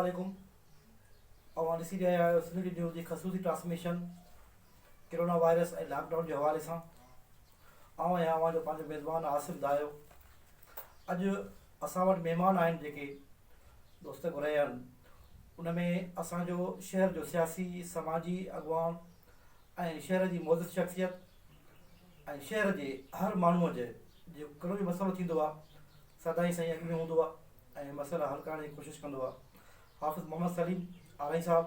عليڪم اوهان ڏسي رهيا آهيو سنڌ نيوز جي خصوصي transmission corona virus ۽ lockdown جي حوالي سان آئون آهيان اوهان جو پنهنجو ميزبان عاصم دايو اڄ اسان وٽ مهمان آهن جيڪي دوست گهرايا آهن ان ۾ اسان جو شهر جو سياسي سماجي اڳواڻ ۽ شهر جي معزز شخصيت ۽ شهر جي هر ماڻهوء جي جيڪو ڪهڙو به مسئلو ٿيندو آهي سدائين سائين اڳ ۾ هوندو آهي ۽ مسئلا حل ڪرڻ جي ڪوشش ڪندو آهي حافظ محمد سليم آرائين صاحب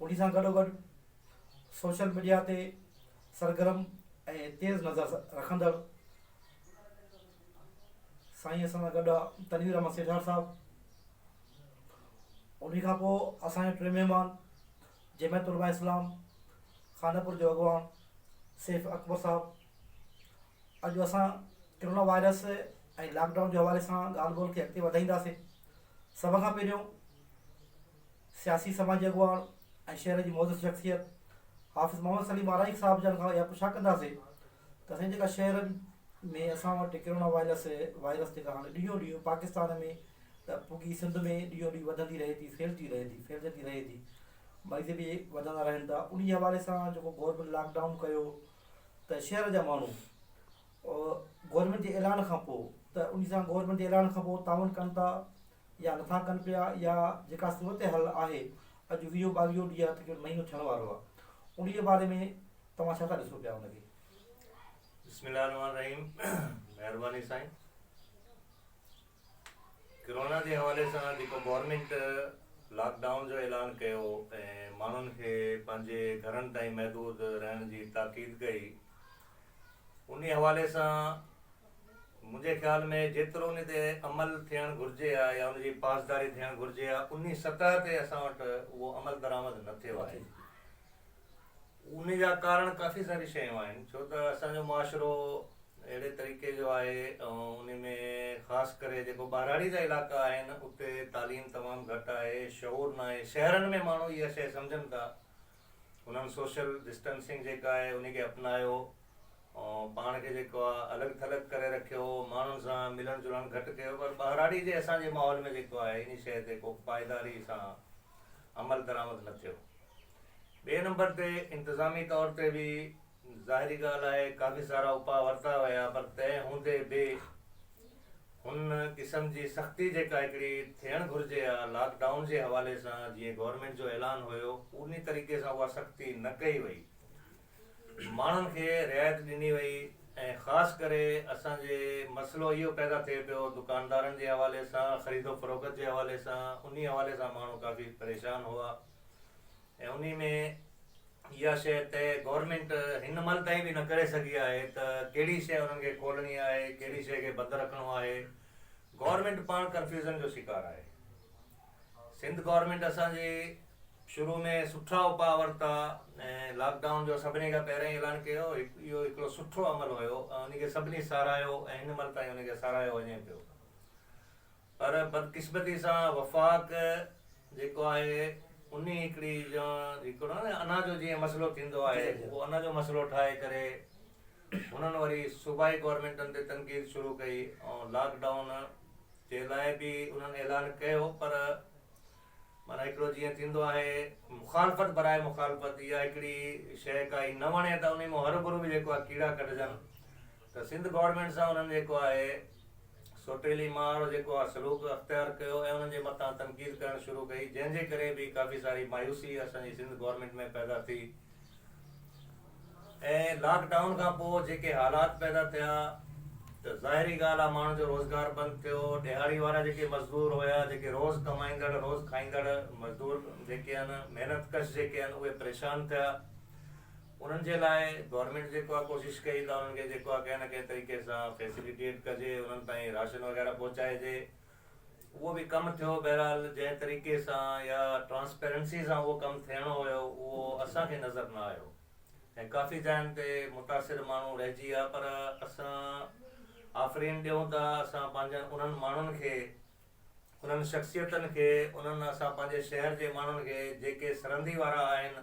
انهي سان گڏو گڏ سوشل ميڊيا تي سرگرم ۽ تيز نظر رکندڙ سائين اسان سان گڏ آهي تنوير احمد سيٺار صاحب انهي کان پوء اسان جو ٽي مهمان جمعيت علماء اسلام خانپور جو اڳواڻ سيف اڪبر صاحب اڄ اسان ڪرونا وائرس ۽ لاڪ ڊائون جي حوالي سان ڳالهه ٻولهه کي اڳتي وڌائينداسين سڀ کان پهريون سياسي سماجي اڳواڻ ۽ شهر جي معزز شخصيت حافظ محمد سليم آرائيڪ صاحب جن کان اها پڇا ڪنداسين ته سائين جيڪا شهرن ۾ اسان وٽ ڪرونا وائرس وائرس جيڪا هاڻي ڏينهون ڏينهن پاڪستان ۾ ته پڳي سنڌ ۾ ڏينهون ڏينهن وڌندي رهي ٿي ڦهلجي رهي ٿي ڦهلجندي رهي ٿي مريض به وڌندا رهن ٿا انهي حوالي سان جيڪو گورنمينٽ لاڪ ڊائون ڪيو ته شهر جا ماڻهو گورنمينٽ جي اعلان کان پوء ته انهي سان گورنمينٽ جي اعلان کان پوء تعاون ڪن ٿا يا نٿا ڪن پيا يا جيڪا صورتحال آهي اڄ ويهو ٻاويهو ڏينهن آهي تقريبن مهينو ٿيڻ وارو آهي انهي جي باري ۾ توهان ڇا ٿا ڏسو پيا ان کي. بسم الله الرحمن الرحيم مهرباني سائين. ڪرونا جي حوالي سان جيڪو گورنمينٽ لاڪ ڊائون جو اعلان ڪيو ۽ ماڻهن کي پنهنجي گهرن تائين محدود رهڻ جي تاڪيد ڪئي انهي حوالي سان منهنجي خيال ۾ جيترو ان تي عمل ٿيڻ گهرجي ها يا ان جي پاسداري ٿيڻ گهرجي ها انهي سطح تي اسان وٽ اهو عمل درآمد نه ٿيو آهي ان جا ڪارڻ ڪافي ساري شيون آهن ڇو ته اسان جو معاشرو اهڙي طريقي جو آهي ۽ ان ۾ خاص ڪري جيڪو ٻهراڙي جا علائقا آهن اتي تعليم تمام گهٽ آهي شعور ناهي شهرن ۾ ماڻهو اها شيء سمجهن ٿا انهن سوشل ڊسٽنسنگ جيڪا آهي ان کي اپنايو ۽ پاڻ کي جيڪو آهي الڳ ٿلڳ ڪري رکيو ماڻهن سان ملڻ جلڻ گهٽ ڪيو پر ٻهراڙي جي اسان جي ماحول ۾ جيڪو آهي ان شيء تي ڪو پائيداري سان عمل درآمد نه ٿيو ٻئي نمبر تي انتظامي طور تي به ظاهري ڳالهه آهي ڪافي سارا اپاء ورتا ويا پر تنهن هوندي به هن قسم جي سختي جيڪا هڪڙي ٿيڻ گهرجي ها لاڪ ڊائون جي حوالي سان جيئن گورنمينٽ جو اعلان هيو انهي طريقي سان اها سختي نه ڪئي وئي ماڻهن کي رعايت ڏني وئي ۽ خاص ڪري اسان جي مسئلو اهو پيدا ٿئي پيو دڪاندارن جي حوالي سان خريد و فروخت جي حوالي سان انهي حوالي سان ماڻهو ڪافي پريشان هئا ۽ انهي ۾ اها شيء طئي گورنمينٽ هن مهل تائين به نه ڪري سگهي آهي ته ڪهڙي شيء انهن کي کولڻي آهي ڪهڙي شيء کي بند رکڻو آهي گورنمينٽ پاڻ ڪنفيوزن جو شڪار آهي سنڌ گورنمينٽ اسان جي شروع ۾ سٺا اپاء ورتا ۽ لاڪ ڊائون جو سڀني کان پهرين اعلان ڪيو اهو هڪڙو سٺو عمل هيو ۽ ان کي سڀني ساراهيو ۽ هن مهل تائين ان کي ساراهيو وڃي پيو پر بدقسمتي سان وفاق جيڪو آهي انهي هڪڙي هڪڙو نه انا جو جيئن مسئلو ٿيندو آهي اهو انا جو مسئلو ٺاهي ڪري هنن وري صوبائي گورنمينٽن تي تنقيد شروع ڪئي ۽ لاڪ ڊائون جي لاء به انهن اعلان ڪيو پر معنيٰ هڪڙو جيئن ٿيندو آهي مخالفت براء مخالفت يا هڪڙي شيء ڪائي نه وڻي ته انهي مان هروڀرو به جيڪو آهي ڪيڙا ڪڍجن ته سنڌ گورنمينٽ سان انهن جيڪو آهي سوٽيلي مار جيڪو آهي سلوڪ اختيار ڪيو ۽ انهن جي مٿان تنقيد ڪرڻ شروع ڪئي جنهن جي ڪري به ڪافي ساري مايوسي اسان جي سنڌ گورنمينٽ ۾ پيدا ٿي ۽ لاڪ ڊائون کان پوء جيڪي حالات پيدا ٿيا ته ظاهري ڳالهه آهي ماڻهن جو روزگار بند ٿيو ڏهاڙي وارا جيڪي مزدور هيا جيڪي روز ڪمائيندڙ روز کائيندڙ مزدور جيڪي آهن محنت ڪش جيڪي آهن اهي پريشان ٿيا انهن جي لاء گورنمينٽ جيڪو آهي ڪوشش ڪئي ته انهن کي جيڪو آهي ڪنهن نه ڪنهن طريقي سان فيسليٽيٽ ڪجي انهن تائين راشن وغيره پهچائجي اهو به ڪم ٿيو بهرحال جنهن طريقي سان يا ٽرانسپيرنسي سان اهو ڪم ٿيڻو هيو اهو اسان کي نظر نه آيو ۽ ڪافي جاين تي متاثر ماڻهو رهجي ويا پر اسان آفرين ڏيون ٿا اسان پنهنجن انهن ماڻهن کي انهن شخصيتن کي انهن اسان پنهنجي شهر جي ماڻهن کي جيڪي سرندي وارا آهن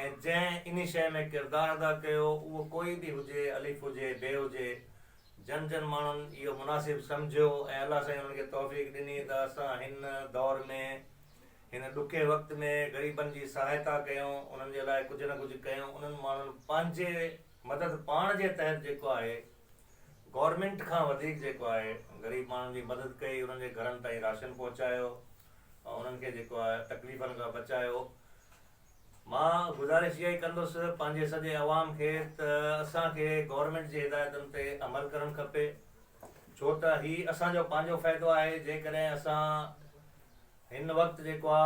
۽ جنهن انهي شيء ۾ ڪردار ادا ڪيو اهو ڪوئي به هجي الف هجي بي هجي جن جن ماڻهن اهو مناسب سمجهيو ۽ الله سائين انهن کي توفيق ڏني ته اسان هن دور ۾ هن ڏکي وقت ۾ غريبن جي سهائتا ڪيون انهن جي لاء ڪجهه نه ڪجهه ڪيون انهن ماڻهن پنهنجي مدد پاڻ جي تحت جيڪو آهي گورنمينٽ کان وڌيڪ جيڪو آهي غريب ماڻهن جي مدد ڪئي انهن جي گهرن تائين راشن پهچايو ۽ انهن کي جيڪو آهي تڪليفن کان بچايو. مان گذارش اها ئي ڪندس پنهنجي سڄي عوام کي ته اسان کي گورنمينٽ جي هدايتن تي عمل ڪرڻ کپي ڇو ته هي اسان جو پنهنجو فائدو آهي جيڪڏهن اسان هن وقت جيڪو آ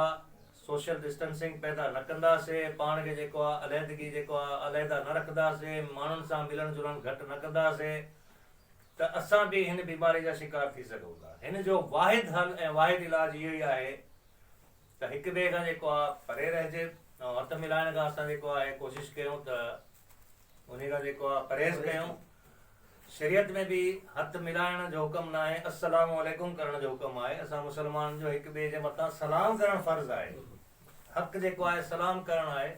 سوشل ڊسٽنسنگ پيدا نه ڪنداسي پاڻ کي جيڪو آ عليحدگي جيڪو آ عليحده نه رکنداسي ماڻهن سان ملڻ جلڻ گهٽ نه ڪنداسي ته اسان به هن بيماري جا شڪار ٿي سگهون ٿا هن جو واحد حل ۽ واحد علاج اهو ئي آهي ته هڪ ٻئي کان جيڪو آ پري رهجي ۽ هٿ ملائڻ کان اسان جيڪو آهي ڪوشش ڪيون ته انهي کان جيڪو آ پرهيز ڪيون شريعت ۾ به هٿ ملائڻ جو حڪم ناهي السلام عليڪم ڪرڻ جو حڪم آهي اسان مسلمانن جو هڪ ٻئي جي مٿان سلام ڪرڻ فرض آهي حق جيڪو آهي سلام ڪرڻ آهي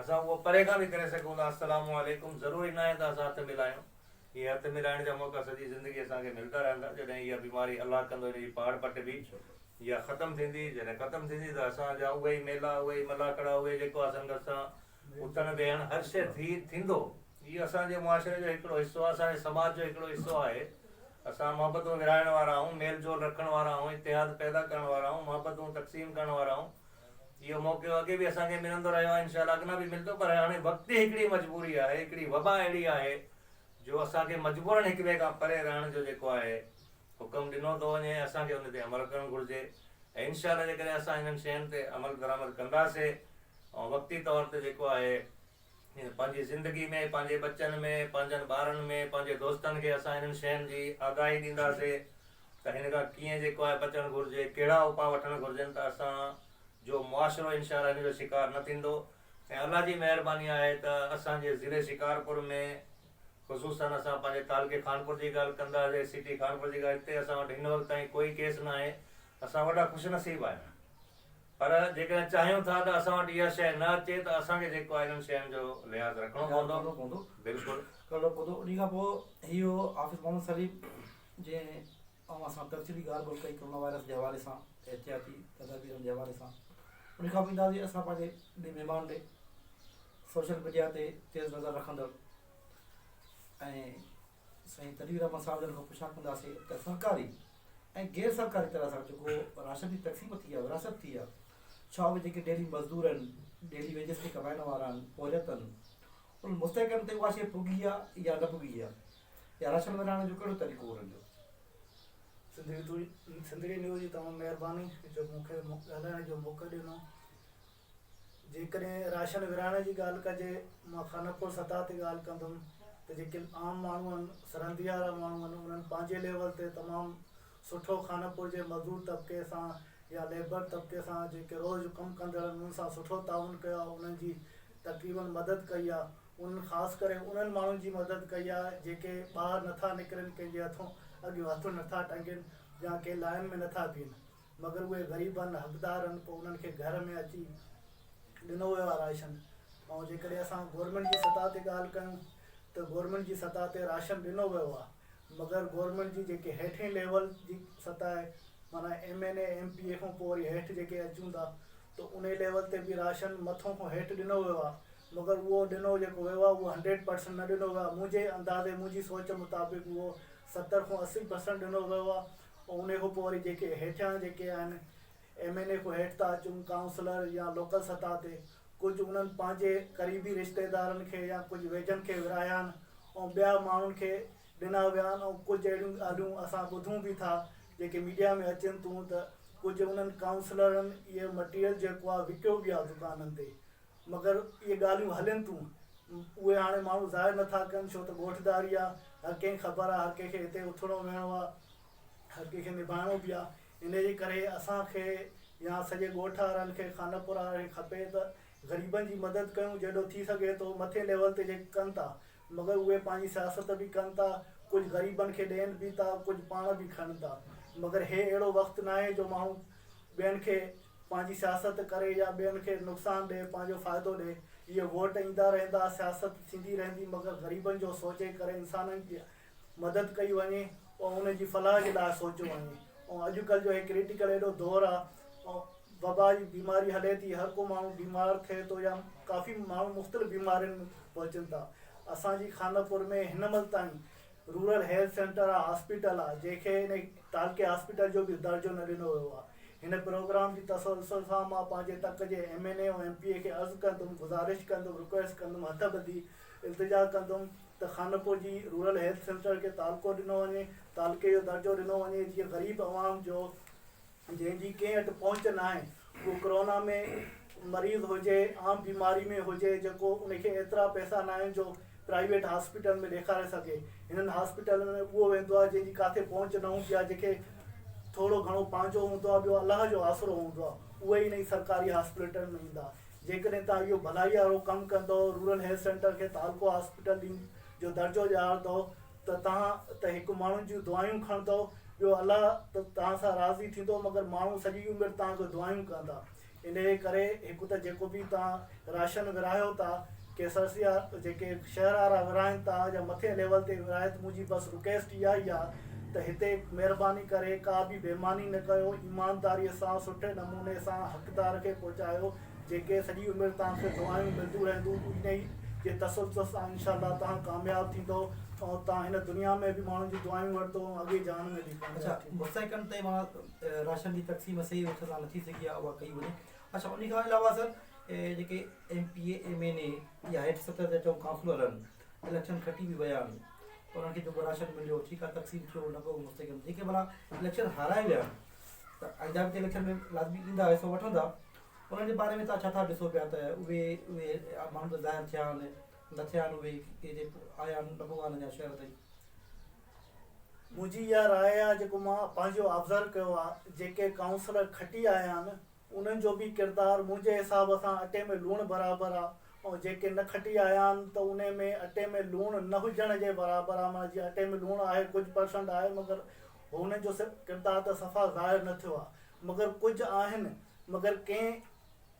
اسان اهو پري کان به ڪري سگهون ٿا السلام عليڪم ضروري ناهي ته اسان هٿ ملايون اهي هٿ ملائڻ جا موقعا سڄي زندگي اسان کي ملدا رهندا، جڏهن اها بيماري الله ڪندو ان جي پاڙ پٽبي اها ختم ٿيندي، جڏهن ختم ٿيندي ته اسان جا اهي ئي ميلا، اهي ئي ملاکڙا، اهي جيڪو آهي سنگت سان اٿڻ ويهڻ هر شيء ٿي ٿيندو. اهو اسان جي معاشري جو هڪڙو حصو آهي، اسان جي سماج جو هڪڙو حصو آهي. اسان محبتون ورهائڻ وارا آهيون، ميل جول رکڻ وارا آهيون، اتحاد پيدا ڪرڻ وارا آهيون، محبتون تقسيم ڪرڻ وارا آهيون. اهو موقعو اڳي به اسان کي ملندو رهيو آهي، انشاء الله اڳنا به ملندو پر هاڻي وقتي هڪڙي مجبوري آهي، هڪڙي وبا اهڙي آهي جو اسان کي مجبورن هڪ ٻئي کان پري رهڻ جو جيڪو آهي حڪم ڏنو ٿو وڃي ۽ اسان کي ان تي عمل ڪرڻ گهرجي ۽ انشاء الله جيڪڏهن اسان انهن شين تي عمل درآمد ڪنداسي ۽ وقتي طور تي جيڪو آهي پنهنجي زندگي ۾ پنهنجي ٻچن ۾ پنهنجن ٻارن ۾ پنهنجي دوستن کي اسان انهن شين جي آگاهي ڏينداسي ته هن کان ڪيئن جيڪو آهي بچڻ گهرجي ڪهڙا اپاء وٺڻ گهرجن ته اسان جو معاشرو انشاء الله هن جو شڪار نه ٿيندو ۽ الله جي مهرباني آهي ته اسان جي ضلعي شڪارپور ۾ خصوصاً اسان پنهنجي تعلقي خانپور جي ڳالهه ڪنداسين سٽي خانپور جي ڳالهه هتي اسان وٽ هن وقت تائين ڪوئي ڪيس ناهي اسان وڏا خوش نصيب آهيون پر جيڪڏهن چاهيون ٿا ته اسان وٽ اها شيء نه اچي ته اسان کي جيڪو آهي انهن شين جو لحاظ رکڻو پوندو بلڪل. ڪرڻو پوندو انهي کان پوء هي هو حافظ محمد سليم جنهن اوهان سان تفصيلي ڳالهه ٻولهه ڪئي ڪرونا وائرس جي حوالي سان احتياطي تدابيرن جي حوالي سان ان کان پوء اينداسين اسان پنهنجي ٻئي مهمان ڏي سوشل ميڊيا تي تيز نظر رکندڙ ۽ سائين تنوير احمد صاحب جن کان پڇا ڪنداسين ته سرڪاري ۽ غير سرڪاري طرح سان جيڪو راشن جي تقسيم ٿي آهي ورهاست ٿي آهي ڇا اهي جيڪي ڊيلي مزدور آهن ڊيلي ويجز تي ڪمائڻ وارا آهن پورهيت آهن انهن مستحقن تي اها شيء پڳي آهي يا نه پڳي آهي يا راشن ورهائڻ جو ڪهڙو طريقو هو انهن جو؟ سنڌڙي نيوز جي تمام مهرباني جو مون کي ڳالهائڻ جو موقعو ڏنو. جيڪڏهن راشن ورهائڻ جي ڳالهه ڪجي مان خانپور سطح تي ڳالهه ڪندم ته جيڪي عام ماڻهو آهن سرندي وارا ماڻهو آهن انهن پنهنجي ليول تي تمام سٺو خانپور جي مزدور طبقي سان يا ليبر طبقي سان جيڪي روز جو ڪم ڪندڙ آهن انهن سان سٺو تعاون ڪيو آهي انهن جي تقريبن مدد ڪئي آهي انهن خاص ڪري انهن ماڻهن جي مدد ڪئي آهي جيڪي ٻاهر نٿا نڪرن ڪنهن جي هٿون اڳيون هٿ نٿا ٽنگين يا ڪنهن لائين ۾ نٿا بيهن مگر اهي غريب آهن حقدار آهن پوء انهن کي گهر ۾ اچي ڏنو ويو آهي راشن ۽ جيڪڏهن اسان گورنمينٽ جي سطح تي ڳالهه ڪيون ته گورنمينٽ جي سطح تي راشن ڏنو ويو آهي مگر گورنمينٽ جي جيڪي هيٺين ليول جي سطح آهي معنيٰ M N A M P A کان پوء وري هيٺ جيڪي اچون ٿا ته انهي ليول تي به راشن مٿون کان هيٺ ڏنو ويو آهي مگر اهو ڏنو جيڪو ويو آهي اهو هنڊريڊ پرسنٽ نه ڏنو ويو آهي منهنجي اندازي منهنجي سوچ مطابق اهو 70 کان 80 پرسنٽ ڏنو ويو آهي ۽ انهي کان پوء وري جيڪي هيٺيان جيڪي آهن ايم اين اي کان هيٺ ٿا اچون ڪائونسلر يا لوڪل سطح تي ڪجهه انهن پنهنجي قريبي رشتيدارن کي يا ڪجهه ويجهن کي ورهايا آهن ۽ ٻيا ماڻهن کي ڏنا ويا آهن ۽ ڪجهه اهڙيون ڳالهيون اسان ٻڌون به ٿا جيڪي ميڊيا ۾ اچن ٿيون ته ڪجهه انهن ڪائونسلرن اهي مٽيريل جيڪو آهي وڪيو به آهي دڪانن تي مگر اهي ڳالهيون هلن ٿيون، اهي هاڻي ماڻهو ظاهر نه ٿا ڪن، ڇو ته ڳوٺداري آ، هر ڪنهن کي خبر آ، هر ڪنهن کي هتي اٿڻو ويهڻو آ، هر ڪنهن کي نڀائڻو به آ، انهي جي ڪري اسان کي يا سڄي ڳوٺ وارن کي، خانپور وارن کي کپي ته غريبن جي مدد ڪيون، جيڏو ٿي سگهي ٿو، مٿين ليول تي جيڪي ڪن ٿا، مگر اهي پنهنجي سياست به ڪن ٿا، ڪجهه غريبن کي ڏين به ٿا، ڪجهه پاڻ به کڻن ٿا، مگر هي اهڙو وقت ناهي جو ماڻهو ٻين کي پنهنجي سياست ڪري يا ٻين کي نقصان ڏئي پنهنجو فائدو ڏئي. اهي ووٽ ايندا رهندا، سياست ٿيندي رهندي مگر غريبن جو سوچي ڪري انسانن جي مدد ڪئي وڃي ۽ ان جي فلاح جي لاء سوچيو وڃي ۽ اڄڪلهه جو هي ڪريٽيڪل ايڏو دور آ ۽ وبا جي بيماري هلي ٿي هر ڪو ماڻهو بيمار ٿئي ٿو يا ڪافي ماڻهو مختلف بيمارين ۾ پهچن ٿا اسان جي خانپور ۾ هن مهل تائين رورل هيلٿ سينٽر آ هاسپيٽل آ جنهن کي ان تعلقي هاسپيٽل جو به درجو نه ڏنو ويو آ هن پروگرام جي تسلسل سان مان پنهنجي تڪ جي M N A ۽ M P A کي عرض ڪندم گذارش ڪندم رڪويسٽ ڪندم هٿ ٻڌي التجا ڪندم ته خانپور جي رورل هيلٿ سينٽر کي تعلقو ڏنو وڃي تعلقي جو درجو ڏنو وڃي جيئن غريب عوام جو جنهن جي ڪنهن وٽ پهچ ناهي اهو ڪرونا ۾ مريض هجي عام بيماري ۾ هجي جيڪو ان کي ايترا پئسا ناهن جو پرائيويٽ هاسپيٽل ۾ ڏيکاري سگهي هنن هاسپيٽلن ۾ اهو ويندو آهي جنهن جي ڪاٿي پهچ نه هوندي آهي جنهن کي ٿورو گهڻو پنهنجو هوندو آهي ٻيو الله جو آسرو هوندو آهي اهي ئي انهي سرڪاري هاسپيٽلن ۾ ايندا جيڪڏهن توهان اهو ڀلائي وارو ڪم ڪندؤ رورل هيلٿ سينٽر کي تعلقو هاسپيٽل جو درجو ڏيارندؤ ته توهان ته هڪ ماڻهن جون دعايون کڻندؤ، ٻيو الله ته توهان سان راضي ٿيندو، مگر ماڻهو سڄي عمر توهان کي دعايون ڪندا. انهيء ڪري هڪ ته جيڪو به توهان راشن ورهايو ٿا، ڪي سرسيا جيڪي شهر وارا ورهائين ٿا يا مٿين ليول تي ورهائي ته منهنجي بس رڪويسٽ اها ئي آهي ته هتي مهرباني ڪري ڪا به بيماني نه ڪيو، ايمانداريء سان سٺي نموني سان حقدار کي پهچايو، جيڪي سڄي عمر توهان کي دعائون ملنديون رهنديون انهي جي تسلسل سان انشاء الله توهان ڪامياب ٿيندؤ ۽ توهان هن دنيا ۾ به ماڻهن جون دعائون وٺندؤ ۽ اڳئين جهان ۾ به اڇا ڪامياب ٿيندؤ. مستحقن تائين معنيٰ راشن جي تقسيم صحيح وقت سان نه ٿي سگهي آهي اها ڪئي وڃي اڇا انهي کان علاوه سر جيڪي M P A M N A يا هيٺ سطح تي چئون ڪائونسلر آهن اليڪشن کٽي به ويا آهن انهن کي جيڪو راشن مليو ٺيڪ آهي تقسيم ٿيو نه پيو مستحقن جيڪي ڀلا اليڪشن هارائي ويا آهن ته آئنده به ته اليڪشن ۾ لازمي ايندا حصو وٺندا انهن جي باري ۾ توهان ڇا ٿا ڏسو پيا ته اهي اهي ماڻهو ته ظاهر ٿيا آهن نه ٿيا آهن اهي ڪي جي آيا آهن نه پوء آهن اڃا شهر تائين. منهنجي اها راء آهي جيڪو مان پنهنجو آبزرو ڪيو آهي جيڪي ڪائونسلر کٽي آيا آهن انهن جو به ڪردار منهنجي حساب سان اٽي ۾ لوڻ برابر آهي ۽ جيڪي نه کٽي آيا آهن ته انهي ۾ اٽي ۾ لوڻ نه هجڻ جي برابر آهي معنيٰ جيئن اٽي ۾ لوڻ آهي ڪجهه پرسنٽ آهي مگر هنن جو ڪردار ته صفا ظاهر نه ٿيو آهي مگر ڪجهه آهن، مگر ڪنهن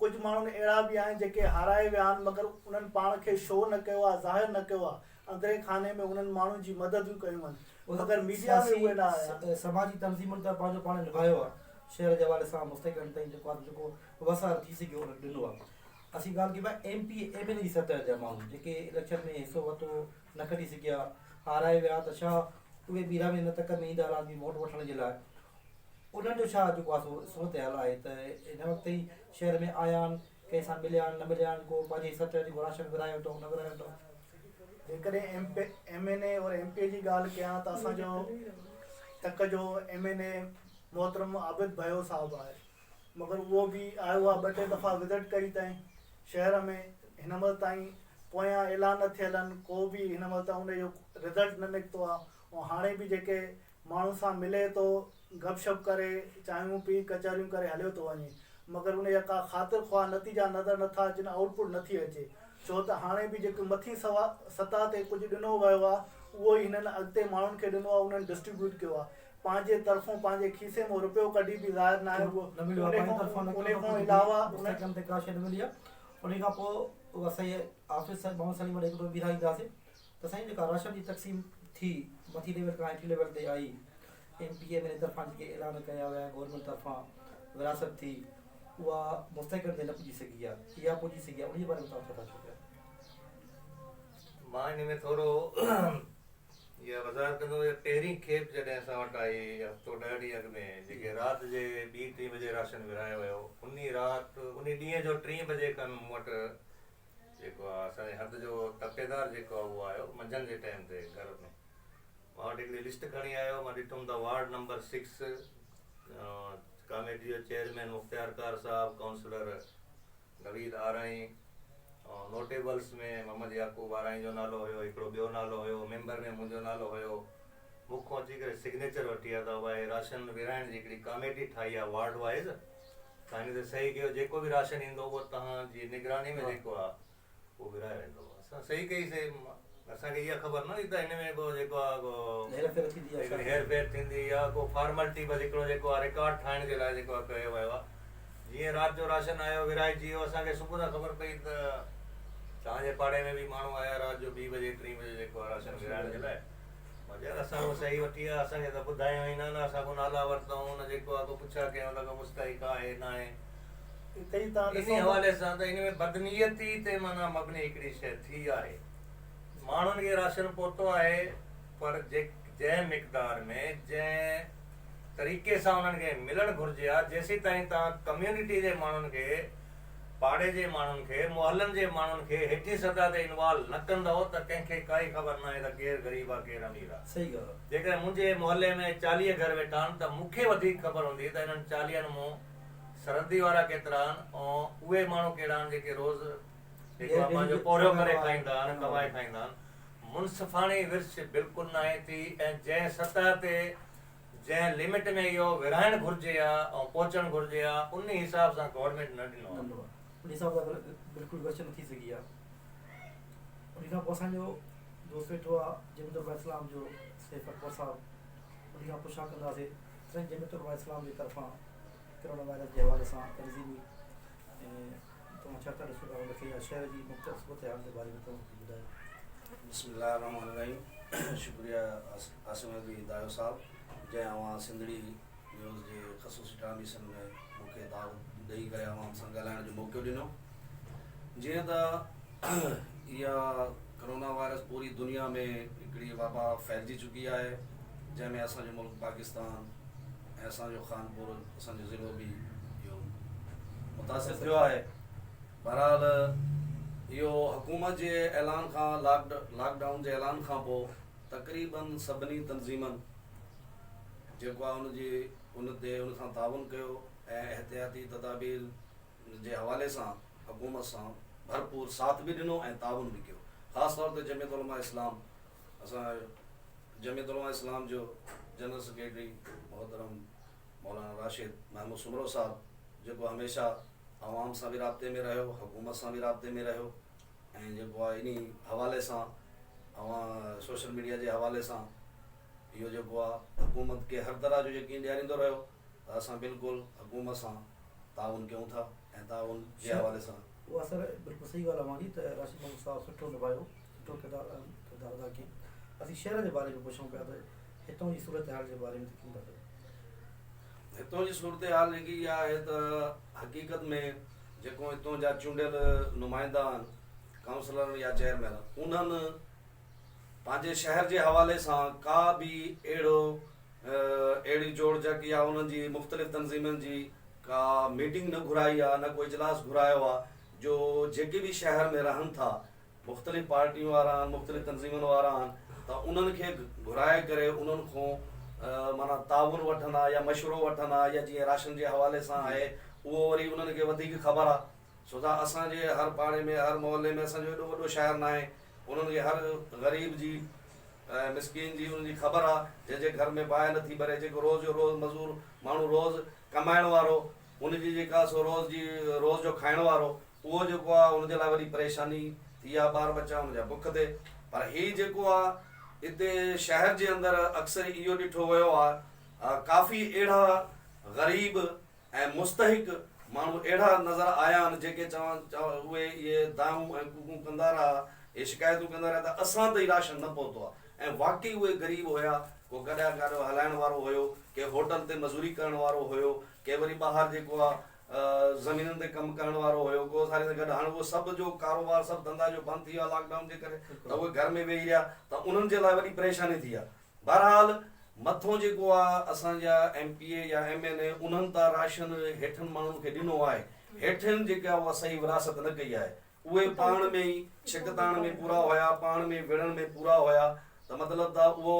ڪجهه ماڻهن اهڙا به آهن جيڪي هارائي ويا آهن مگر انهن پاڻ کي شو نه ڪيو آهي، ظاهر نه ڪيو آهي، اندرين خاني ۾ انهن ماڻهن جي مددون ڪيون آهن مگر ميڊيا ۾ اهي نه آيا آهن. سماجي تنظيمن ته پنهنجو پاڻ نڀايو آهي، شهر جي حوالي سان مستحقن تائين جيڪو آهي جيڪو وسار ٿي سگهيو انهن ڏنو آهي. اسين ڳالهه ڪيون پيا ايم پي اي ايم اين اي جي سطح جا ماڻهو جيڪي اليڪشن ۾ حصو ورتو نه کٽي سگهيا هارائي ويا ته ڇا اهي ٻيرا به هن تڪ ۾ ايندا لازمي ووٽ وٺڻ جي لاء انهن جو ڇا جيڪو آهي سو صورتحال آهي ته هن وقت تائين شهر ۾ آيا آهن ڪنهن سان مليا آهن نه مليا آهن ڪو پنهنجي سطح جيڪو راشن ورهايو اٿئون نه ورهايو اٿئون. جيڪڏهن M P M N A اور ايم پي اي جي ڳالهه ڪيان ته اسان جو تڪ جو ايم اين اي محترم عابد ڀيو صاحب آهي مگر اهو به آيو آهي ٻه ٽي دفعا وزٽ ڪئي اٿائين شهر ۾ هن مهل تائين پويان اعلان نه ٿيل آهن ڪو به هن مهل تائين ان جو رزلٽ نه نڪتو آهي ۽ هاڻي به جيڪي ماڻهن سان ملي ٿو، گپ شپ ڪري، چانهيون پي، ڪچهريون ڪري هليو ٿو وڃي، مگر ان جا ڪا خاطر خواهه نتيجا نظر نه ٿا اچن، آئوٽ پٽ نه ٿي اچي، ڇو ته هاڻي به جيڪو مٿين سطح تي ڪجهه ڏنو ويو آهي، اهو ئي هنن اڳتي ماڻهن کي ڏنو آهي، انهن ڊسٽريبيوٽ ڪيو آهي، پنهنجي طرفون پنهنجي کيسي مان رپيو ڪڍي به ظاهر ناهي اهو نه مليو آهي پنهنجي طرفان نه ان ڪيو کان علاوه ان مستحقن تي ڪا شيء نه ملي آهي ان کان پوء اها سائين حافظ صاحب محمد سليم وٽ هڪ دفعو ٻيهر اينداسين. ته سائين جيڪا راشن جي تقسيم ٿي مٿي ليول کان هيٺين ليول تي آئي ايم پي ايم اين طرفان جيڪي اعلان ڪيا ويا گورنمينٽ طرفان ورهاست ٿي اها مستحقن تي نه پڄي سگهي آهي يا پڄي سگهي آهي ان جي باري ۾ توهان ڇا ٿا چئو پيا؟ مان ان ۾ ٿورو اها وضاحت ڪندس ته پهرين کيپ جڏهن اسان وٽ آئي هفتو ڏهه ڏينهن اڳ ۾ جيڪي رات جي ٻي ٽين بجي راشن ورهايو ويو انهي رات انهي ڏينهن جو ٽين بجي کن مون وٽ جيڪو آ اسان جي حد جو تپيدار جيڪو آ اهو آيو منجهند جي ٽائيم تي گهر ۾ مان وٽ هڪڙي لسٽ کڻي آيو مان ڏٺم ته وارڊ نمبر سڪس ڪاميٽي جو چيئرمين مختيارڪار صاحب ڪائونسلر نويد آرائين نوٽيبلس ۾ محمد يعقوب آرائين جو نالو هيو هڪڙو ٻيو نالو هيو ميمبر ۾ منهنجو نالو هيو مون کان اچي ڪري سگنيچر وٺي آيا ته بابا هي راشن ورهائڻ جي هڪڙي ڪاميٽي ٺاهي آ وارڊ وائيز توهان هن تي صحيح ڪيو جيڪو به راشن ايندو اهو توهان جي نگراني ۾ جيڪو آ اهو ورهايو ويندو اسان صحيح ڪئي سي اسان کي اها خبر نه هئي ته هن ۾ ڪو جيڪو آ ڪو هير ڦير ٿيندي يا ڇا هير ڦير ٿيندي يا ڪو فارملٽي بس هڪڙو جيڪو آ رڪارڊ ٺاهڻ جي لاء جيڪو آ ڪيو ويو آ جيئن رات جو راشن آيو ورهائجي ويو اسان کي صبح سان خبر پئي ته توهان جي پاڙي ۾ به ماڻهو آيا رات جو ٻي بجي ٽين بجي جيڪو آ راشن ورهائڻ جي لاء. يار اسان کان صحيح وٺي آ اسان کي ته ٻڌايائون ئي نه نه اسان کان نالا ورتائون نه جيڪو آ ڪو پڇا ڪيائون ته ڪو مستحق آهي ناهي. اتي ئي توهان انهي ڏسو ته. حوالي سان ته ان ۾ بدنيتي تي معنيٰ مبني هڪڙي شيء ٿي آهي. ماڻهن کي راشن پهتو آهي پر جنهن مقدار ۾ جنهن طريقي سان انهن کي ملڻ گهرجي ها جيسيتائين توهان ڪميونٽي جي ماڻهن کي پاڙي جي ماڻهن کي، محلن جي ماڻهن کي هيٺين سطح تي انوالو نه ڪندؤ ته ڪنهن کي ڪائي خبر ناهي ته ڪير غريب آ ڪير امير آ. صحيح ڳالهه آ. جيڪڏهن منهنجي محلي ۾ 40 گهر ويٺا آهن ته مون کي وڌيڪ خبر هوندي ته انهن 40 مون سرندي وارا ڪيترا آهن ۽ اهي ماڻهو ڪهڙا آهن جيڪي روز جيڪو آ پنهنجو پورهيو ڪري کائيندا آهن ڪمائي کائيندا آهن. منصفاڻي ورڇ بلڪل ناهي ٿي ۽ جنهن سطح تي جنهن لمٽ ۾ اهو ورهائڻ گهرجي ها ۽ پهچڻ گهرجي ها انهي حساب سان گورنمينٽ نه ڏنو ها. ان حساب سان بلڪل ورڇ نه ٿي سگهي ها. ان کان پوء اسان جو دوست ويٺو آ جمعيت علماء اسلام جو سيف اڪبر صاحب ان کان پڇا ڪنداسي سائين جمعيت علماء اسلام جي طرفان ڪرونا وائرس جي حوالي سان تنظيمي ۽ توهان ڇا ٿا ڏسو ٿا ان کي يا شهر جي مختلف صورتحال جي باري ۾ توهان ڪجهه ٻڌايو. بسم الله الرحمٰن الرحيم شڪريه عاصم علي دايو صاحب جنهن اوهان سنڌڙي نيوز جي خصوصي ٽرانسميشن ۾ مون کي دعوت ڏئي ڪري اوهان سان ڳالهائڻ جو موقعو ڏنو جيئن ته اها ڪرونا وائرس پوري دنيا ۾ هڪڙي وبا ڦهلجي چڪي آهي جنهن ۾ اسان جو ملڪ پاڪستان ۽ اسان جو خانپور اسان جو ضلعو به اهو متاثر ٿيو آهي بهرحال اهو حڪومت جي اعلان کان لاڪ ڊائون جي اعلان کان پوء تقريبن سڀني تنظيمن جيڪو آهي ان جي ان تي ان سان تعاون ڪيو ۽ احتياطي تدابير جي حوالي سان حڪومت سان ڀرپور ساٿ به ڏنو ۽ تعاون به ڪيو خاص طور تي جمعيت علماء اسلام اسان جمعيت علماء اسلام جو جنرل سيڪريٽري محترم مولانا راشد محمود سومرو صاحب جيڪو هميشه عوام سان به رابطي ۾ رهيو حڪومت سان به رابطي ۾ رهيو ۽ جيڪو آهي انهي حوالي سان اوهان سوشل ميڊيا جي حوالي سان اهو جيڪو آهي حڪومت کي هر طرح جو يقين ڏياريندو رهيو ته اسان بلڪل حڪومت سان تعاون ڪيون ٿا ۽ تعاون جي حوالي سان. اها سر بلڪل صحيح ڳالهه اوهان جي ته راشد محمود صاحب سٺو نڀايو سٺو ڪردار ڪردار ادا ڪيائين اسين شهر جي باري ۾ پڇون پيا ته هتون جي صورتحال جي باري ۾ ته ڪيئن ٿا چئو. هتون جي صورتحال جيڪي اها آهي ته حقيقت ۾ جيڪو هتون جا چونڊيل نمائندا آهن ڪائونسلر يا چيئرمين انهن پنهنجي شهر جي حوالي سان ڪا به اهڙو اهڙي جوڙجڪ يا انهن جي مختلف تنظيمن جي ڪا ميٽنگ نه گهرائي آهي نه ڪو اجلاس گهرايو آهي جو جيڪي به شهر ۾ رهن ٿا مختلف پارٽيون وارا آهن مختلف تنظيمن وارا آهن ته انهن کي گهرائي ڪري انهن کان معنيٰ تعاون وٺن ها يا مشورو وٺن ها يا جيئن راشن جي حوالي سان آهي اهو وري انهن کي وڌيڪ خبر آهي ڇو ته اسان جي هر پاڙي ۾ هر محلي ۾ اسان جو ايڏو وڏو شهر ناهي انهن کي هر غريب جي ۽ مسڪين جي انهن جي خبر آهي جنهن جي گهر ۾ باهه نٿي ٻري جيڪو روز جو روز مزور ماڻهو روز ڪمائڻ وارو ان جي جيڪا سو روز جي روز جو کائڻ وارو اهو جيڪو آ ان جي لاء وڏي پريشاني ٿي آ ٻار ٻچا ان جا بک تي پر هي جيڪو آ اتي شهر جي اندر اڪثر اهو ڏٺو ويو آ ڪافي اهڙا غريب ۽ مستحق ماڻهو اهڙا نظر آيا آهن جيڪي چوان اهي اهي دانهون ۽ ڪوڪون ڪندا رها اهي شڪايتون ڪندا رهيا ته اسان تائين راشن نه پهتو آ ۽ واقعي اهي غريب هيا ڪو گڏهه گاڏو هلائڻ وارو هيو ڪي هوٽل تي مزوري ڪرڻ وارو هيو ڪي وري ٻاهر جيڪو آ زمينن تي ڪم ڪرڻ وارو هيو ڪو ساري سان گڏ هاڻ اهو سڀ جو ڪاروبار سڀ ڌنڌا جو بند ٿي ويو آ لاڪ ڊائون جي ڪري ته اهي گهر ۾ ويهي رهيا ته انهن جي لاء وڏي پريشاني ٿي آ بهرحال مٿون جيڪو آ اسان جا ايم پي اي يا ايم اين اي انهن ته راشن هيٺن ماڻهن کي ڏنو آهي هيٺين جيڪا اها صحيح ورهاست نه ڪئي آهي اهي پاڻ ۾ ئي ڇڪتاڻ ۾ پورا هيا پاڻ ۾ وڙهڻ ۾ پورا هيا ته مطلب ته اهو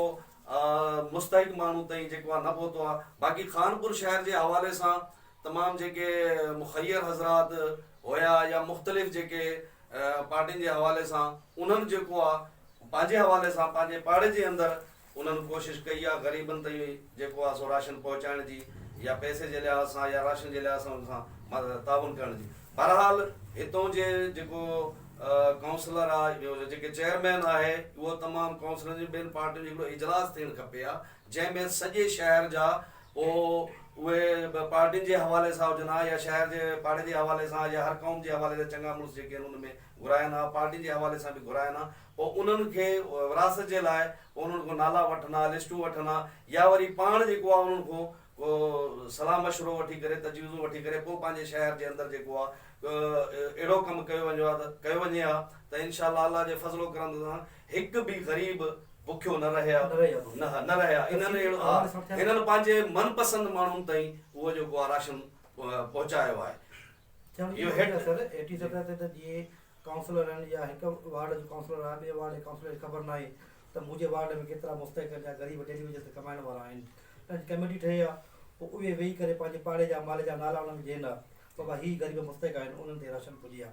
مستحق ماڻهو تائين جيڪو آ نه پهتو آ باقي خانپور شهر جي حوالي سان تمام جيڪي مخير حضرات هيا يا مختلف جيڪي پارٽين جي حوالي سان انهن جيڪو آ پنهنجي حوالي سان پنهنجي پاڙي جي اندر انهن ڪوشش ڪئي آ غريبن تائين جيڪو آ سو راشن پهچائڻ جي يا پئسي جي لحاظ سان يا راشن جي لحاظ سان انهن سان تعاون ڪرڻ جي بهرحال هتون جي جيڪو ڪائونسلر آ جيڪي چيئرمين آهي اهو تمام ڪائونسلرن جي ٻين پارٽين جو هڪڙو اجلاس ٿيڻ کپي ها جنهن ۾ سڄي شهر جا پوء اهي پارٽين جي حوالي سان هجن ها يا شهر جي پاڙي جي حوالي سان يا هر قوم جي حوالي سان چڱا مڙس جيڪي آهن ان ۾ گهرائن ها پارٽين جي حوالي سان به گهرائن ها پوء انهن کي وراثت جي لاء پوء انهن کان نالا وٺن ها لسٽون وٺن ها يا وري پاڻ جيڪو آهي انهن کان ڪو صلاح مشورو وٺي ڪري تجويزون وٺي ڪري پوء پنهنجي شهر جي اندر جيڪو آهي اهڙو ڪم ڪيو وڃو ها ته ڪيو وڃي ها ته انشاء الله الله جي فضل و ڪرم سان هڪ به غريب بکيو نه رهي ها نه نه رهي ها انهن اهڙو ها هنن پنهنجي من پسند ماڻهن تائين اهو جيڪو آهي راشن پهچايو آهي اهو هيٺ سر هيٺين سطح تي ته جيئن ڪائونسلر آهن يا هڪ وارڊ جو ڪائونسلر آهي ٻئي وارڊ جي ڪائونسلر کي خبر ناهي ته منهنجي وارڊ ۾ ڪيترا مستحق آهن يا غريب ڊيلي ويجز تي ڪمائڻ وارا آهن ته ڪميٽي ٺهي ها پوء اهي ويهي ڪري پنهنجي پاڙي جا محلي جا نالا انهن کي ڏين ها بابا هي غريب مستحق آهن انهن تي راشن پڄي ها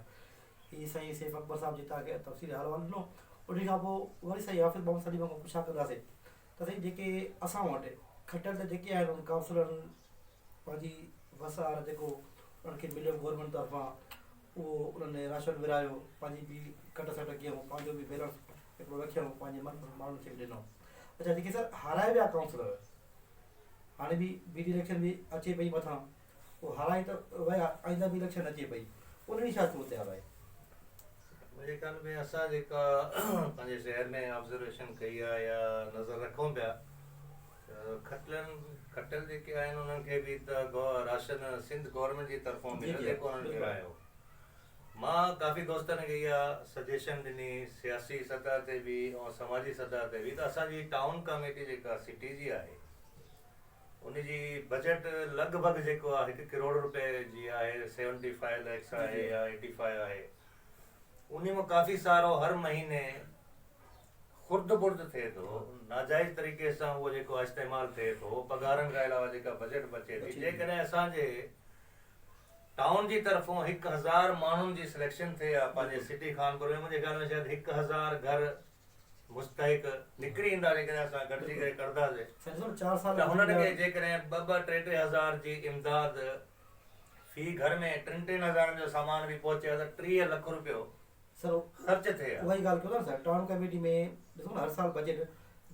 هي سائين سيف اڪبر صاحب جي توهان کي تفصيلي حال احوال ڏنو انهي کان پوء وري سائين حافظ محمد سليم کان پڇا ڪنداسين ته سائين جيڪي اسان وٽ کٽل ته جيڪي آهن انهن ڪائونسلرن پنهنجي وس آهر جيڪو انهن کي مليو گورنمينٽ طرفان اهو انهن راشن ورهايو پنهنجي به ڪٽ سٽ ڪيائون پنهنجو به بيلنس هڪڙو رکيائون پنهنجي من پسند ماڻهن کي به ڏنو اڇا جيڪي سر هارائي ويا ڪائونسلر هاڻي به بي ڊي اليڪشن به اچي پئي مٿان اهو هارائي ته ويا آئنده به اليڪشن اچي پئي انهن جي ڇا صورتحال آهي؟ منهنجي خيال ۾ اسان جيڪا پنهنجي شهر ۾ آبزرويشن ڪئي آهي يا نظر رکون پيا ته کٽلن کٽل جيڪي آهن انهن کي به ته راشن سنڌ گورنمينٽ جي طرفون مليو جيڪو انهن ورهايو مان ڪافي دوستن کي اها سجيشن ڏني سياسي سطح تي به ۽ سماجي سطح تي به ته اسان جي ٽائون ڪاميٽي جيڪا سٽي جي آهي ان جي بجيٽ لڳ ڀڳ جيڪو آهي هڪ ڪروڙ روپئي جي آهي سيونٽي فائيو ليڪس آهي يا ايٽي فائيو آهي انهي مان ڪافي سارو هر مهيني خرد برد ٿئي ٿو ناجائز طريقي سان اهو جيڪو آهي استعمال ٿئي ٿو پگهارن کان علاوه جيڪا بجيٽ بچي ٿي جيڪڏهن اسان جي ٽائون جي طرفون 1000 ماڻهن جي سليڪشن ٿئي ها پنهنجي سٽي خانپور ۾ منهنجي خيال ۾ شايد 1000 گهر مستحق نڪري ايندا جيڪڏهن اسان گڏجي ڪري ڪڍنداسين ته هنن کي جيڪڏهن ٻه ٻه ٽي ٽي هزار جي امداد في گهر ۾ ٽن ٽن هزارن جو سامان به پهچي ها ته 30 لک روپيو سر خرچ ٿئي ها. اها ئي ڳالهه ڪيو ٿا نه سر ٽائون ڪميٽي ۾ ڏسو نه هر سال بجيٽ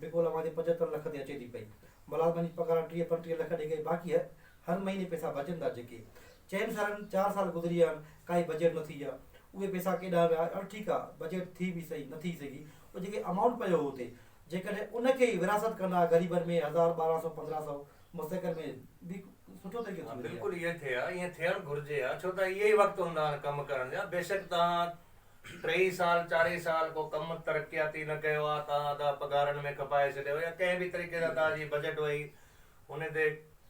بقول اوهان جي 75 لک تي اچي ٿي پئي ملازمن جي پگهار 30 35 لک ڏئي ڪري باقي هر مهيني پئسا بچن ٿا جيڪي چئن سالن چار سال گذري ويا آهن ڪائي بجيٽ نه ٿي آهي اهي پئسا ڪيڏانهن ويا هل ٺيڪ آهي بجيٽ ٿي به سهي نه ٿي سگهي اهو جيڪي امائونٽ پيو هو اتي جيڪڏهن ان کي ئي ورهاست ڪندا غريبن ۾ هزار ٻارهن سو پندرهن سو مستحقن ۾ به سٺو طريقو ها ٿي وڃي ها. بلڪل ائين ٿئي ها ائين ٿيڻ گهرجي ها ڇو ته اهي ئي وقت هوندا آهن ڪم ڪرڻ جا بيشڪ توهان ٽيئي سال چارئي سال ڪو ڪم ترقياتي نه ڪيو آهي توهان ادا پگهارن ۾ کپائي ڇڏيو يا ڪنهن به طريقي سان توهان جي بجيٽ وئي ان تي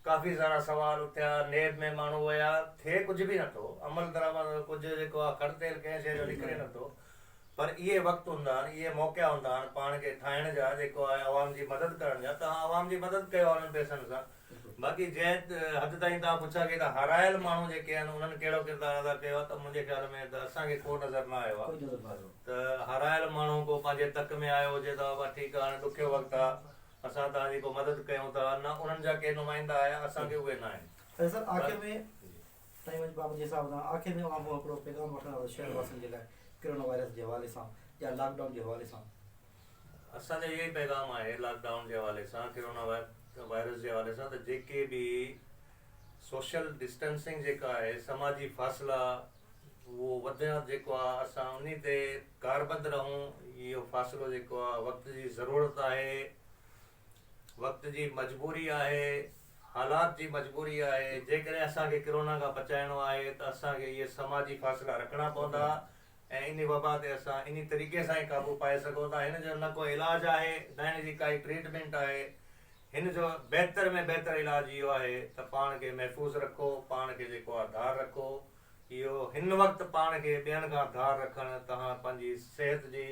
ڪافي سارا سوال اٿيا نيب ۾ ماڻهو ويا ٿئي ڪجهه به نٿو عمل درآمد ڪجهه جيڪو آهي کڙ تيل ڪنهن شيء جو نڪري نٿو پر اهي وقت هوندا آهن اهي موقعا هوندا آهن پاڻ کي ٺاهڻ جا جيڪو آهي عوام جي مدد ڪرڻ جا توهان عوام جي مدد ڪيو انهن پئسن سان باقي جنهن حد تائين توهان پڇا ڪئي ته هارايل ماڻهو جيڪي آهن انهن ڪهڙو ڪردار ادا ڪيو آهي ته منهنجي خيال ۾ ته اسان کي ڪو نظر نه آيو آهي ته هارايل ماڻهو ڪو پنهنجي تڪ ۾ آيو هجي ته بابا ٺيڪ آهي هاڻي ڏکيو وقت آهي اسان توهان جي ڪو مدد ڪيون ٿا نه انهن جا ڪي نمائندا آيا اسان کي اهي نه آهن. اچا سر آخر ۾ ٽائيم جي پابندي حساب سان آخر ۾ اوهان کان هڪڙو پيغام وٺندا ته شهر واسين جي لاء ڪرونا وائرس جي حوالي سان يا لاڪ ڊائون جي حوالي سان. اسان جو اهو ئي پيغام آهي لاڪ ڊائون جي حوالي سان ڪرونا وائرس جي حوالي سان ته جيڪي به سوشل ڊسٽنسنگ جيڪا آهي سماجي فاصلا اهو وڌيان جيڪو آ اسان انهي تي ڪاربند رهون اهو فاصلو جيڪو آ وقت جي ضرورت آهي وقت جي مجبوري آهي حالات جي مجبوري آهي جيڪڏهن اسان کي ڪرونا کان بچائڻو آهي ته اسان کي اهي سماجي فاصلا رکڻا پوندا ۽ انهي وبا تي اسان انهي طريقي سان ئي قابو پائي سگهون ٿا هن جو نه ڪو علاج آهي نه هن جي ڪائي ٽريٽمينٽ آهي هن جو بهتر ۾ بهتر علاج اهو آهي ته پاڻ کي محفوظ رکو پاڻ کي جيڪو آ ڌار رکو اهو هن وقت پاڻ کي ٻين کان ڌار رکڻ توهان پنهنجي صحت جي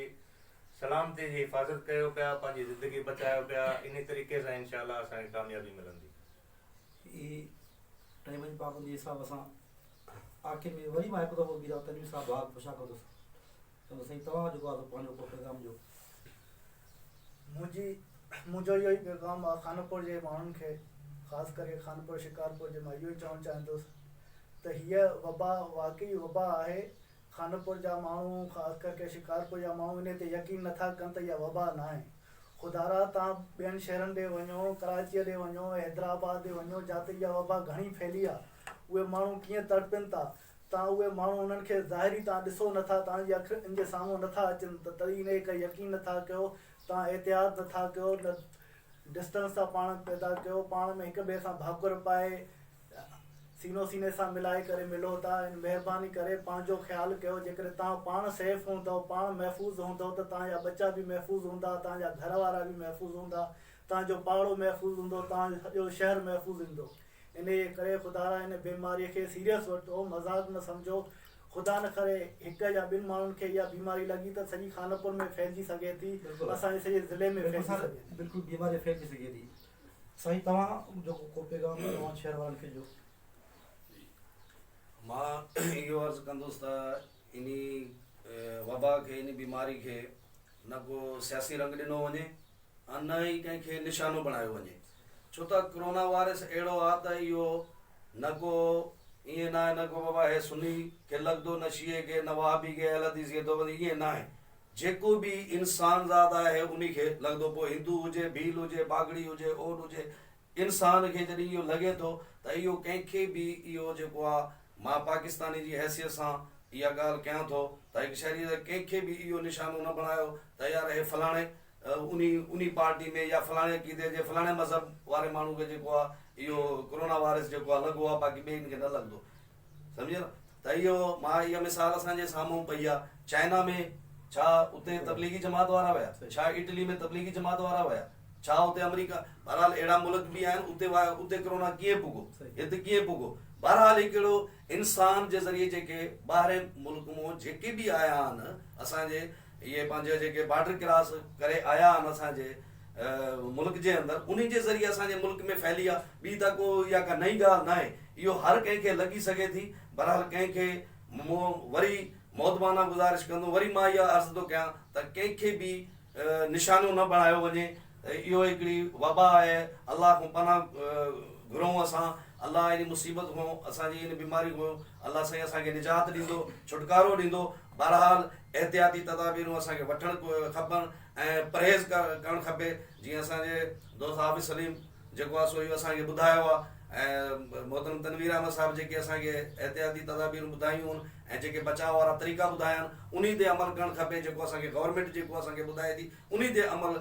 سلامتي جي حفاظت ڪيو پيا پنهنجي زندگي بچايو پيا انهي طريقي سان انشاء الله اسان کي ڪاميابي ملندي. هي ٽائيم جي پابندي حساب سان آخر ۾ وري مان هڪ دفعو ٻيهر تنوير صاحب ڀاء کان پڇا ڪندس چوندس سائين توهان جيڪو آهي سو پنهنجو ڪو پيغام ڏيو. منهنجي منهنجو اهو ئي پيغام آهي خانپور جي ماڻهن کي خاص ڪري خانپور شڪارپور جي مان اهو ئي چوڻ چاهيندس ته هيء وبا واقعي وبا آهي. خانپور جا ماڻهو خاص ڪرڪي شڪارپور جا ماڻهو انهي تي يقين نٿا ڪن ته اها وبا ناهي. خدارا توهان ٻين شهرن ڏي وڃو، ڪراچيء ڏي وڃو، حيدرآباد ڏي وڃو جاتي اها وبا گهڻي ڦهلي آ، اهي ماڻهو ڪيئن تڙپين ٿا، توهان اهي ماڻهو انهن کي ظاهري توهان ڏسو نٿا، توهان جي اکين جي سامهون نٿا اچن ته تڏهن انهيء ڪري يقين نٿا ڪيو، توهان احتياط نٿا ڪيو، نه ڊسٽنس ٿا پاڻ ۾ پيدا ڪيو، پاڻ ۾ هڪ ٻئي سان ڀاڪر پائي سينو سيني سان ملائي ڪري ملو ٿا ۽ مهرباني ڪري پنهنجو خيال ڪيو جيڪڏهن توهان پاڻ سيف هوندؤ پاڻ محفوظ هوندؤ ته توهان جا ٻچا به محفوظ هوندا توهان جا گهر وارا به محفوظ هوندا توهان جو پاڙو محفوظ هوندو توهان جو سڄو شهر محفوظ هوندو انهيء ڪري خدارا ان بيماريء کي سيريس وٺو مذاق نه سمجهو خدا نه ڪري هڪ يا ٻن ماڻهن کي اها بيماري لڳي ته سڄي خانپور ۾ ڦهلجي سگهي ٿي اسان جي سڄي ضلعي ۾ بلڪل ڦهلجي سر سگهي ٿي. بلڪل بيماري ڦهلجي سگهي ٿي سائين توهان جو ڪو پيغام توهان شهر وارن کي ڏيو. مان اهو عرض ڪندس ته انهي وبا کي انهي بيماري کي نه ڪو سياسي رنگ ڏنو وڃي ۽ نه ئي ڪنهن کي نشانو بڻايو وڃي ڇو ته ڪرونا وائرس اهڙو آ ته اهو نه ڪو ائين ناهي نه ڪو بابا هي سني کي لڳندو نه شيعي کي نه وهابي کي اهل حديث کي ديوبندي ائين ناهي جيڪو به انسان ذات آهي انهي کي لڳندو پوء هندو هجي ڀيل هجي باگڙي هجي اوڏ هجي انسان کي جڏهن اهو لڳي ٿو ته اهو ڪنهن کي به اهو جيڪو آ مان پاڪستاني جي حيثيت سان اها ڳالهه ڪيان ٿو ته هڪ شهري ڪنهن کي به اهو نشانو نه بڻايو ته يار هي فلاڻي انهي انهي پارٽي ۾ يا فلاڻي عقيدي جي فلاڻي مذهب واري ماڻهو کي جيڪو آ اهو ڪرونا وائرس جيڪو آ لڳو آ باقي ٻين کي نه لڳندو سمجهيو نه ته اهو مان اها مثال اسان جي سامهون پئي آ چائنا ۾ ڇا اتي تبليغي جماعت وارا ويا ڇا اٽلي ۾ تبليغي جماعت وارا ويا ڇا اتي آمريڪا بهرحال اهڙا ملڪ به آهن اتي اتي ڪرونا ڪيئن پڳو هت ڪيئن پڳو بهرحال هڪڙو انسان جي ذريعي جيڪي ٻاهرين ملڪ مون جيڪي به آيا آهن اسان جي اهي پنهنجا جيڪي بارڊر ڪراس ڪري آيا آهن اسان جي ملڪ جي اندر انهي جي ذريعي اسان جي ملڪ ۾ ڦهلي آ ٻي ته ڪو اها ڪا نئين ڳالهه ناهي اهو هر ڪنهن کي لڳي سگهي ٿي بهرحال ڪنهن کي مون وري مودبانه گذارش ڪندو وري مان اها عرض ٿو ڪيان ته ڪنهن کي به نشانو نه بڻايو وڃي اهو هڪڙي وبا آهي الله کان پناهه گهرون اسان الله ان مصيبت کان اسان جي ان بيماري کان الله سائين اسان کي نجات ڏيندو ڇوٽڪارو ڏيندو بهرحال احتياطي تدابيرون اسان کي وٺڻ کپن ۽ پرهيز ڪرڻ کپي جيئن اسان جي دوست حافظ سليم جيڪو آهي سو اهو اسان کي ٻڌايو آهي ۽ محترم تنوير احمد صاحب جيڪي اسان کي احتياطي تدابيرون ٻڌايون آهن ۽ جيڪي بچاء وارا طريقا ٻڌايا آهن انهي تي عمل ڪرڻ کپي جيڪو اسان کي گورنمينٽ جيڪو اسان کي ٻڌائي ٿي انهي تي عمل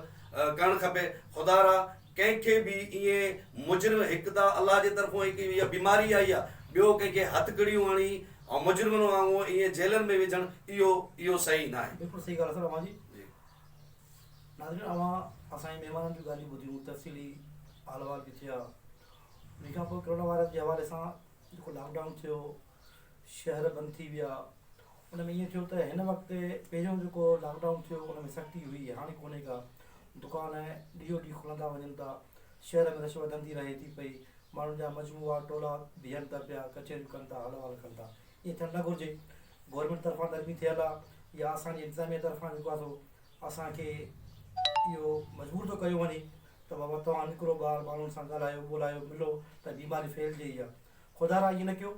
ڪرڻ کپي خدارا ڪنهن کي به ائين مجرم هڪ ته الله جي طرفون هڪ اها بيماري آئي آهي ٻيو ڪنهن کي هٿڪڙيون هڻي ۽ مجرمن وانگر ائين جيلن ۾ وجهڻ اهو اهو صحيح ناهي. بلڪل صحيح ڳالهه سر اوهان جي. جي. ناظرين اوهان اسان جي مهمانن جون ڳالهيون ٻڌيون تفصيلي حال احوال به ٿيا ان کان پوء ڪرونا وائرس جي حوالي سان جيڪو لاڪ ڊائون ٿيو شهر بند ٿي ويا ان ۾ ائين ٿيو ته هن وقت پهريون جيڪو لاڪ ڊائون ٿيو ان ۾ سختي هئي هاڻي ڪونهي ڪا دڪان ڏينهون ڏينهن کلندا وڃن ٿا شهر ۾ رش وڌندي رهي ٿي پئي ماڻهن جا مجموعا ٽولا بيهن ٿا پيا ڪچهريون ڪن ٿا حال احوال ڪن ٿا ائين ٿيڻ نه گهرجي گورنمينٽ طرفان نرمي ٿيل آ يا اسان جي انتظاميه طرفان جيڪو آ سو اسان کي اهو مجبور ٿو ڪيو وڃي ته بابا توهان نڪرو ٻاهر ماڻهن سان ڳالهايو ٻولايو ملو ته بيماري ڦهلجي ئي آ خدارا ائين نه ڪيو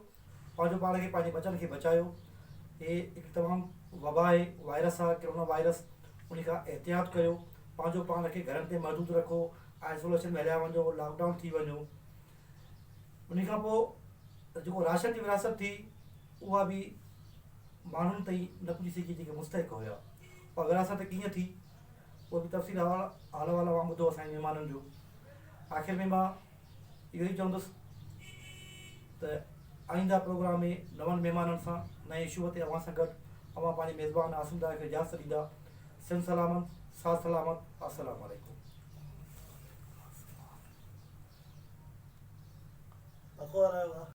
پنهنجو پاڻ کي پنهنجي ٻچن کي بچايو هي هڪ تمام وبا آهي وائرس آ ڪرونا وائرس ان کان احتياط ڪيو پنهنجو پاڻ کي گهرن تي محدود رکو آئسوليشن ۾ هليا وڃو لاڪ ڊائون ٿي وڃو ان کان پوء جيڪو راشن جي ورهاست ٿي اها به ماڻهن تائين نه پڄي سگهي جيڪي مستحق هيا اها ورهاست ڪيئن ٿي اهو به تفصيل حال احوال اوهان ٻڌو اسان جي مهمانن جو آخر ۾ مان اهو ئي چوندس ته آئنده پروگرام ۾ نون مهمانن سان نئين اشو تي اوهان سان گڏ اوهان پنهنجي ميزبان عاصم دايو کي اجازت ڏيندا سنڌ سلامت ساٿ سلامت السلام عليڪم. پکو هلايو ڀاء.